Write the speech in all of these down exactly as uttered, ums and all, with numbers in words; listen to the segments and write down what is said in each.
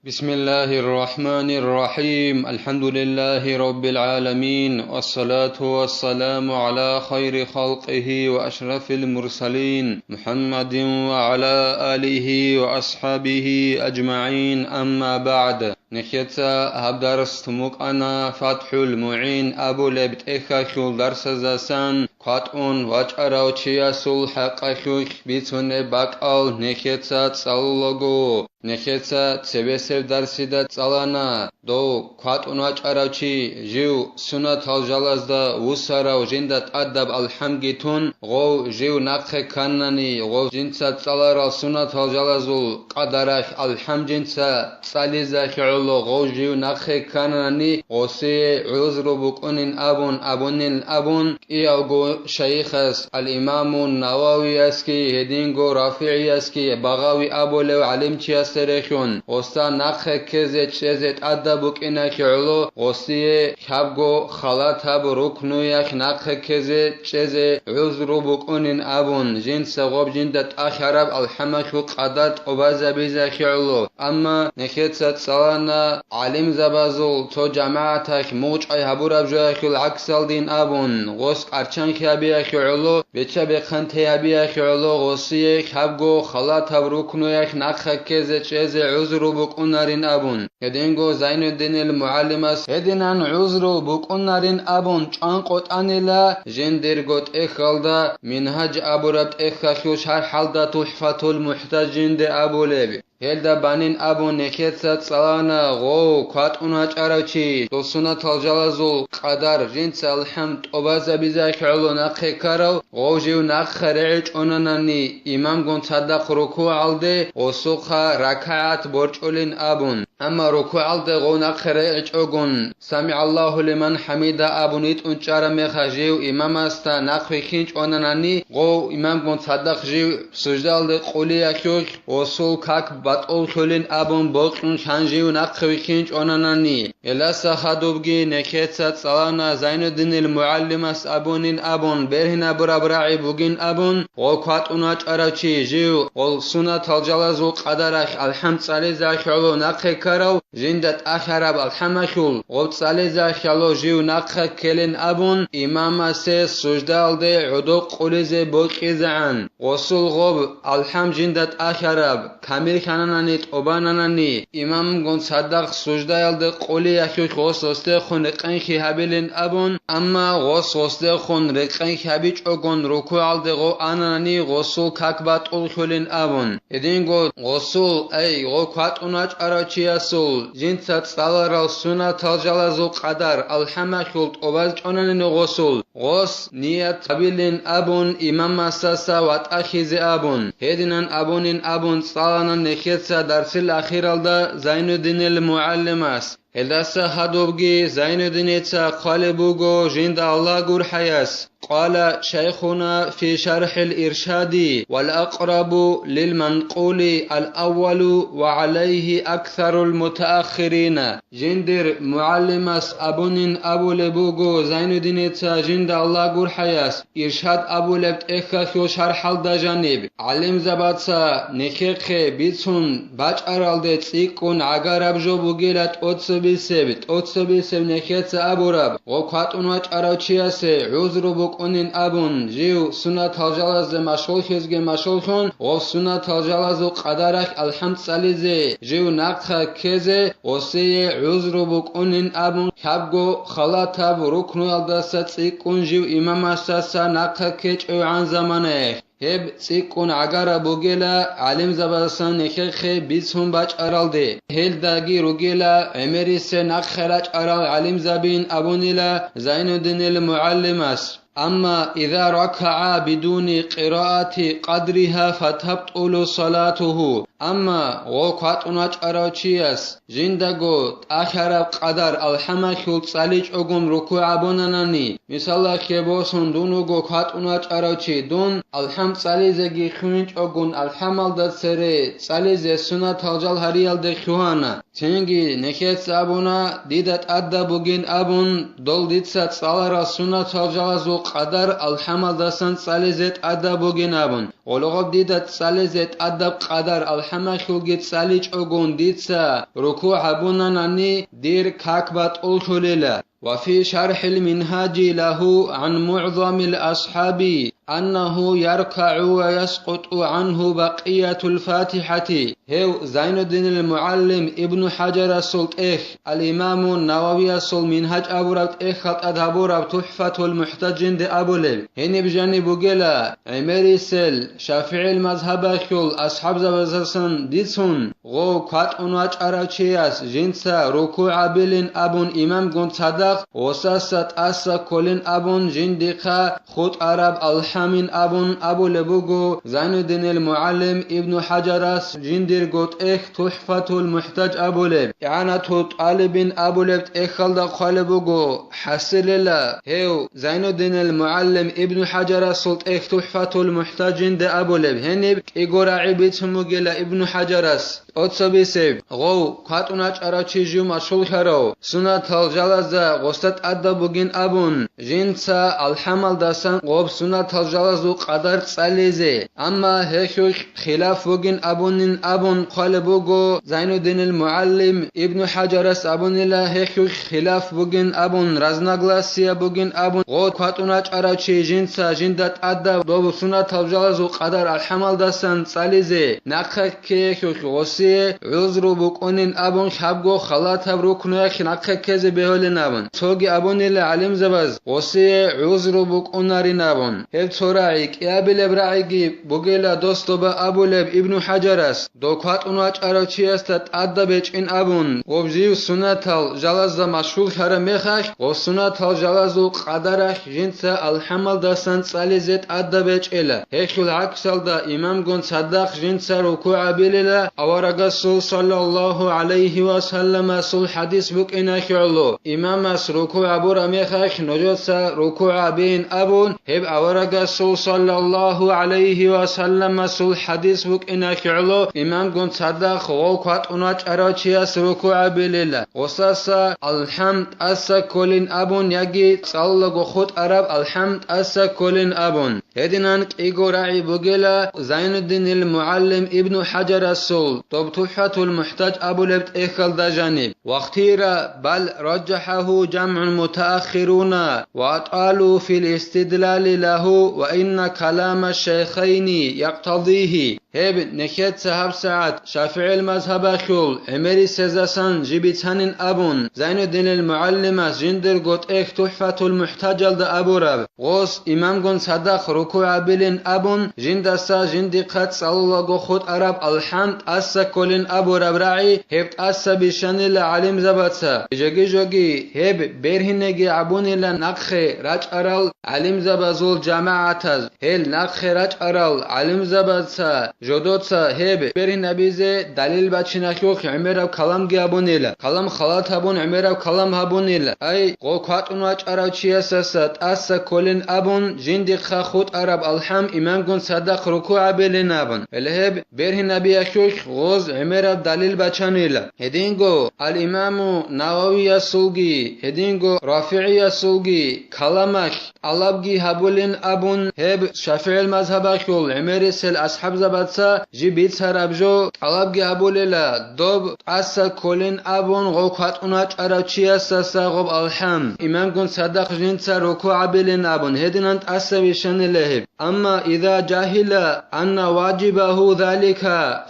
بسم الله الرحمن الرحيم. الحمد لله رب العالمين. والصلاة والسلام على خير خلقه وأشرف المرسلين محمد وعلى آله وأصحابه أجمعين. أما بعد. Нехеца гьаб дарс тумукъана ФатхӀул МугӀин абулеб тӀехьалъул дарсаздасан. КватӀун вачӀарав чиясул хӀакъалъулъ бицунеб бакӀал нехеца цӀалулаго, нехеца цебесеб дарсида цӀалана, дов кватӀун вачӀарав чи жив сунатал жалазда вусарав жинда тӀадаб алхӀамги тун, гъов жив нахъе кканани, гъов жинца цӀаларал сунатал жалазул къадаралъ алхӀам жинца цӀализахьи гӀоло гъов жив нахъе кканани, гъосие гӀузру букӀунин абун абунин абун, кӀиявго шайихас, ал-Имамун Нававиясги, гьединго РафигӀиясги, Багъави абулев гӀалимчиясда рехьун, гъосда нахъе ккезе чӀезе тӀадаб букӀинахьи гӀоло, гъосие лъабго халатаб рукнуялъ нахъе ккезе чӀезе гӀузру букӀунин абун, жинца гъоб жинда тӀалъараб алхӀамалъул къадар тӀубазабизахьи гӀоло. Амма нехеца цӀалана гӀалимзабазул цо жамагӀаталъ мугъчӀвай гьабураб жоялъул гӀаксалдин абун, гъос къарчанхъи гьабиялъе гӀоло, беча-бехъанте гьабиялъе гӀоло гъосие лъабго халатаб рукнуялъ нахъа ккезе чӀезе гӀузру букӀунарин абун. Гьединго Зайнуддинил мугӀалимас гьединан гӀузру букӀунарин абун чӀванкъотӀанила, жиндирго тӀехьалда Мингьаж абураб тӀехьалъул шархӀалда ТухӀфатул МухӀтаж жинде абулеб. Гьелда банин абун нехеца цӀалана гъов кватӀун вачӀарав чи, дол сунатал жалазул къадар жинца алхӀам тӀубазабизахьи гӀоло нахъе ккарав, гъов жив нахъа регӀичӀонанани, имамгун цадахъ рукугӀалде гъосухъа ракагӀат борчӀулин абун. Амма рукугӀалде гъов нахъе регӀичӀогун, «СамигӀаллагьу лиман хӀамида» абун итӀун чӀараб мехалъ жив имамасда нахъ вихьинчӀонанани, гъов имамгун цадахъ жив суждаялде къулиялъулъ, гъосул как батӀуллъулин абун бокьун лъан жив нахъ вихьинчӀонанани. Гьелдаса хадубги нехеца цӀалана Зайнуддинил мугӀалимас абунин абун, бергьинабураб рагӀи бугин абун, гъов кватӀун вачӀарав чи жив гъол сунатал жалазул къадаралъ алхӀам цӀализахьи гӀоло нахъе ккарав, жинда тӀалъараб алхӀамалъул гъоб цӀализахьи гӀоло жив нахъа ккелин абун, имамасе суждаялде гӀодоб къулизе бокьизегӀан, гъосул гъоб алхӀам жинда тӀалъараб камиллъананани тӀубананани, имамгун цадахъ суждаялде къулиялъулъ гъос гъосдехун рекъенхъи гьабилин абун, амма гъос гъосдехун рекъенхъи гьабичӀогун рукугӀалде гъов ананани гъосул как батӀуллъулин абун. Гьединго гъосул, ай, гъов кватӀун вачӀарав чиясул жинца цӀаларал сунатал жалазул къадар алхӀамалъул тӀубаз чӀонанани гъосул, гъос ният гьабилин абун имамасаса ватӀалъизе абун, гьединан абунин абун цӀалана нехеца дарсил ахиралда Зайнуддинил мугӀалимас. Гьелдаса хадубги Зайнуддиница хъвалеб буго жинда Аллагь гурхӀаяс. قال شيخنا في شرح الإرشاد: والأقرب للمنقول الأول وعليه أكثر المتأخرين. Жиндир мугӀалимас абунин абулеб буго Зайнуддиница жинда Аллагь гурхӀаяс, Иршад абулеб тӀехьалъул шархӀалда жаниб, гӀалимзабаца нехехъе бицун бачӀаралде цӀикӀкӀун гӀагараб жо бугила тӀоцебесеб, тӀоцебесеб нехеца абураб, гъов кватӀун вачӀарав чиясе гӀузру букӀунин абун, жив сунатал жалазде машгъуллъизеги машгъуллъун, гъов сунатал жалазул къадаралъ алхӀам цӀализе жив нахъа ккезе, гъосие гӀузру букӀунин абун, лъабго халатаб рукнуялдаса цӀикӀкӀун жив имамасдаса нахъа ккечӀевгӀан заманаялъ. Гьеб цӀикӀкӀун гӀагараб бугела гӀалимзабаздасан нехехъе бицун бачӀаралде, гьелдаги ругела гӀемерисел нахъе рачӀарал гӀалимзабин абунила Зайнуддинил мугӀалимас. أما إذا ركع بدون قراءة قدرها فتبطل صلاته. Амма гъов кватӀун вачӀарав чияс жиндаго тӀалъараб къадар алхӀамалъул цӀаличӀогун рукугӀ абунанани, мисалалъе босун, дун вуго кватӀун вачӀарав чи, дун алхӀам цӀализеги лъугьинчӀогун, алхӀамалда цере цӀализе суннатал жал гьариялде лъугьана. Цинги нехеца абуна, дида тӀадаб бугин абун, дол дица цӀаларал суннатал жалазул къадар алхӀамалдасан цӀализе тӀадаб бугин абун. Гъолгъоб дида цӀализе тӀадаб къадар алхӀамалъулги цӀаличӀогун дица рукугӀ гьабунанани, дир как батӀуллъулила. وفي شرح المنهاج له عن معظم الأصحاب أنه يركع ويسقط عنه بقية الفاتحة. Гьев Зайнуддинил МугӀаллим Ибну ХӀаджарасул тӀехь, ал-Имаму Нававиясул Мингьаж абураб тӀехьалда гьабураб ТухӀфатул МухӀтаджинде абулеб, гьениб жаниб бугела, гӀемерисел ШафигӀил мазгьабалъул асхӀабзабаздасан дицун, гъов кватӀун вачӀарав чияс жинца рукугӀ гьабилин абун имамгун цадахъ, гъосаса тӀаса кколин абун жиндихъа хутӀараб алхӀамин абун абулеб буго Зайнуддинил МугӀаллим Ибну ХӀаджарас жиндирго тӀехь ТухӀфатул МухӀтаж абулеб, ИгӀанатул ТӀалибин абулеб тӀехьалда хъвалеб буго. ХӀасилила, гьев Зайнуддинил МугӀаллим Ибну ХӀаджарасул тӀехь ТухӀфатул МухӀтажинде абулеб гьениб кӀиго рагӀи бицун бугела Ибну ХӀаджарас. ТӀоцебесеб, гъов, кватӀун вачӀарав чи жив машгьурлъарав, суннатал жалазда гъосда тӀадаб бугин абун, жинца алхӀамалдасан гъоб суннатал жалазул къадар цӀализе, амма гьелъулъ хилаф бугин абунин абун хъвалеб буго Зайнуддинил МугӀаллим. Ибну ХӀаджарас абунила гьелъулъ хилаф бугин абун, разногласия бугин абун, гъо кватӀун вачӀарав чи жинца жинда тӀадаб доб суннатал жалазул къадар алхӀамалдасан цӀализе, нахъа ккеялъулъ гъосие гӀузру букӀунин абун лъабго халатаб рукнуялъ нахъа ккезе бегьулин абун. Цоги абунила гӀалимзабаз гъосие гӀузру букӀунарин абун. Гьеб цо рагӀи, кӀиабилеб рагӀиги бугела дос доба абулеб Ибну ХӀаджарас, дов кватӀун вачӀарав чиясда тӀадаб гьечӀин абун, гъоб жив суннатал жалазда машгьурлъараб мехалъ, гъоб суннатал жалазул къадаралъ жинца алхӀамалдасан цӀализе тӀадаб гьечӀела. Гьелъул гӀаксалда имамгун цадахъ жинца рукугӀ гьабилила, аварагасул саллаллагьу гӀалайгьи ва салламасул хӀадис букӀиналъе гӀоло, имамас рукугӀ гьабураб мехалъ нужеца рукугӀ гьабеин абун, гьеб аварагасул саллаллагьу гӀалайгьи ва салламасул хӀадис букӀиналъе гӀоло, имамгун цадахъ гъов кватӀун вачӀарав чияс рукугӀ гьабилила, гъосаса алхӀам тӀаса кколин абун яги цӀалулаго хутӀараб алхӀам тӀаса кколин абун. Гьединан кӀиго рагӀи бугела Зайнуддинил МугӀаллим Ибну ХӀаджарасул доб ТухӀфатул МухӀтаж абулеб тӀехьалда жаниб. واختير بل رجحه جمع متأخرون وأطالوا في الاستدلال له وإن كلام الشيخين يقتضيه. Гьеб нехеца гьабсагӀат ШафигӀил мазгьабалъул гӀемерисезасан жиб бицанин абун, Зайнуддинил МугӀаллимас жиндирго тӀехь ТухӀфатул МухӀтажалда абураб, гъос имамгун цадахъ рукугӀ гьабилин абун, жиндаса жиндихъа цӀалулаго хутӀараб алхӀам тӀаса кколин абураб рагӀи, гьеб тӀаса бищанила гӀалимзабаца. Жеги-жоги гьеб бергьинеги гьабунила нахъе рачӀарал гӀалимзабазул жамагӀатаз. Гьел нахъе рачӀарал гӀалимзабаца жодоца гьеб бергьинабизе далил бачиналъухъ гӀемераб каламги гьабунила, калам халат гьабун гӀемераб калам гьабунила. Ай, гъо кватӀун вачӀарав чиясаса тӀаса кколин абун, жиндихъа хутӀараб алхӀам имамгун цадахъ рукугӀ гьабилин абун. Гьеле гьеб бергьинабиялъухъ гъоз гӀемераб далил бачанила. Гьединго ал-Имаму Нававиясулги, гьединго РафигӀиясулги каламалъ тӀалабги гьабулин абун, гьеб ШафигӀил мазгьабалъул гӀемерисел асхӀабзабаца жиб бицараб жо тӀалабги гьабулела, доб тӀаса кколин абун гъо кватӀун вачӀарав чиясаса гъоб алхӀам, имамгун цадахъ жинца рукугӀ гьабилин абун, гьединан тӀаса бищанила гьеб. أما إذا جهل أن واجبه ذلك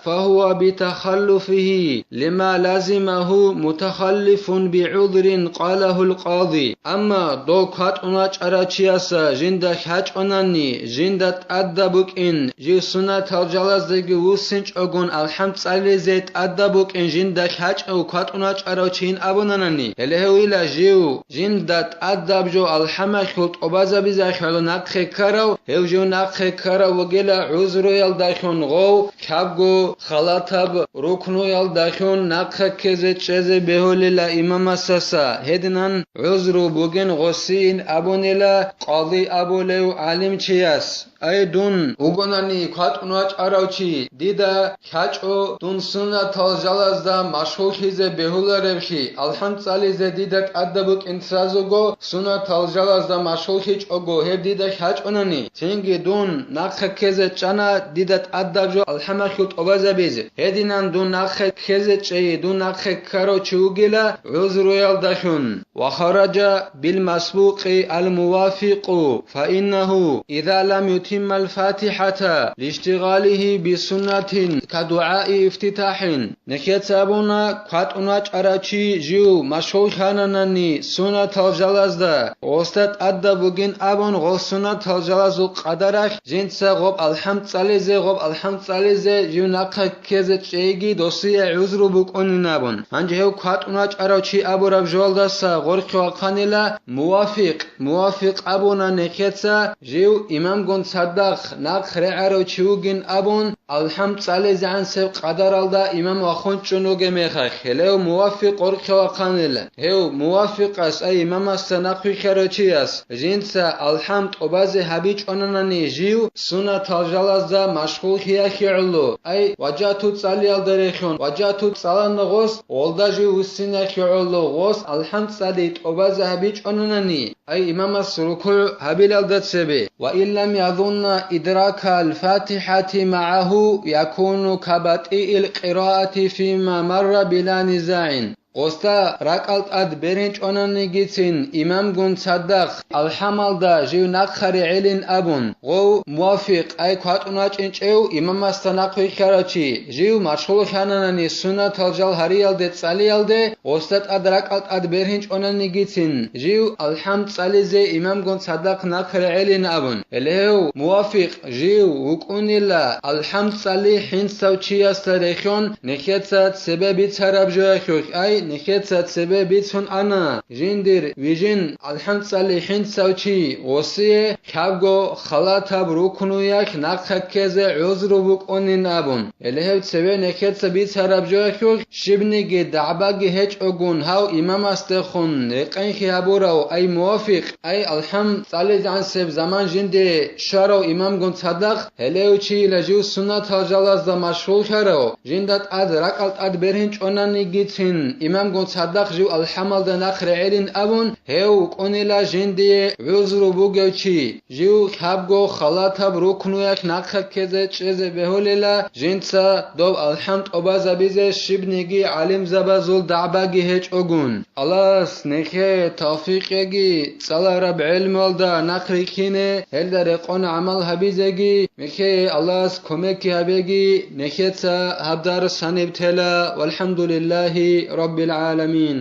فهو بتخلفه لما لزمه متخلف بعذر قاله القاضي. Амма дов кватӀун вачӀарав чияса жинда хьачӀонани, жинда тӀадаб букӀин, жив суннатал жалаздаги вуссинчӀогун алхӀам цӀализе тӀадаб букӀин жинда хьачӀав кватӀун вачӀарав чийин абунанани, гьеле гьев ила жив, жинда тӀадаб жо алхӀамалъул тӀубазабизахьулун нахъе ккарав, гьев жив нахъе ккарав вугела гӀузруялдалъун гъов, лъабго халатаб рукнуялдалъун нахъе ккезе чӀезе бегьулила имамасаса, гьединан гӀузру бугин гъосиин абунила къади абулев гӀалимчияс. Ай дун вугонани кватӀун вачӀарав чи, дида хьачӀо дун суннатал жалазда машгьурлъизе бегьулареблъи, алхӀам цӀализе дида тӀадаб букӀин сразуго суннатал жалазда машгьурлъичӀого гьеб дида хьачӀонани, цинги дун нахъе ккезе чӀана дида тӀадаб жо алхӀамалъул тӀобазабизе. Гьединан дун нахъе ккезе чӀей, дун нахъе ккарав чи вугила гӀузруялдалъун. وخرج بالمسبوق الموافق، فإنه إذا لم يتم الفاتحة لاشتغاله بسنة كدعاء افتتاح. Нехеца абуна, кватӀун вачӀарав чи жив машгьурлъананани суннатал жалазда, гъосда тӀадаб бугин абун, гъос суннатал жалазул къадаралъ жинца гъоб алхӀам цӀализе, гъоб алхӀам цӀализе жив нахъе ккезе чӀейги досие гӀузру букӀунин абун. Гьанже гьев кватӀун вачӀарав чи абураб жоялдаса гъоркье вахъанила мувафикъ. Мувафикъ абуна нехеца жив имамгун цадахъ нахъ регӀарав чи вугин абун, алхӀам цӀалезегӀансеб къадаралда имам вахун чӀун вугеб мехалъ, гьелев мувафикъ гъоркье вахъанила. Гьев мувафикъас, ай имамасда нахъвихьарав чияс, жинца алхӀам тӀубазе гьабичӀонанани жив суннатал жалазда машгьурлъиялъе гӀоло, ай важату цӀалиялда рехун, важату цӀалана гъос, гъолда жив вуссиналъе гӀоло, гъос алхӀам цӀали тӀубазе гьабичӀонанани, ай имамас рукугӀ гьабилалда цебе, وإن لم يظن إدراك الفاتحة معه يكون كبطيء القراءة فيما مر بلا نزاع. Гъосда ракӀал тӀад бергьинчӀонанигицин имамгун цадахъ алхӀамалда жив нахъа регӀелин абун, гъов мувафикъ, ай кватӀун вачӀинчӀев имамасда нахъвихьарав чи, жив машгьурлъананани суннатал жал гьариялде цӀалиялде, гъосда тӀад ракӀал тӀад бергьинчӀонанигицин жив алхӀам цӀализе имамгун цадахъ нахъ регӀелин абун. Гьеле гьев мувафикъ жив вукӀунила алхӀам цӀали хӀинцав чиясда рехьон нехеца цебе бицараб жоялъулъ, ай, нехеца цебе бицун ана жиндир вижин алхӀам цӀали хӀинцав чи гъосие лъабго халатаб рукнуялъ нахъа ккезе гӀузру букӀунин абун. Гьеле гьев цеве нехеца бицараб жоялъулъ щибниги дагӀбаги гьечӀогун гьав имамасдехун рекъенхъи гьабурав, ай мувафикъ, ай алхӀам цӀалезегӀансеб заман жинде щварав имамгун цадахъ, гьелев чийила жив суннатал жалазда машгьурлъарав, жинда тӀад ракӀал тӀад бергьинчӀонанигицин имамгун цадахъ жив алхӀамалда нахъ регӀелин абун, гьев вукӀунила жиндие гӀузру бугев чи. Жив лъабго халатаб рукнуялъ нахъа ккезе чӀезе бегьулила, жинца доб алхӀам тӀубазабизе щибниги гӀалимзабазул дагӀбаги гьечӀогун. Аллагьас нехее тавфикъ яги, цӀалараб гӀелмуялда нахъ рихьине, гьелда рекъон гӀамал гьабизеги, нехее Аллагьас кумекги гьабеги, нехеца гьаб дарс гьаниб тела. ВалхӀамдулиллагьи раббил гӀаламин.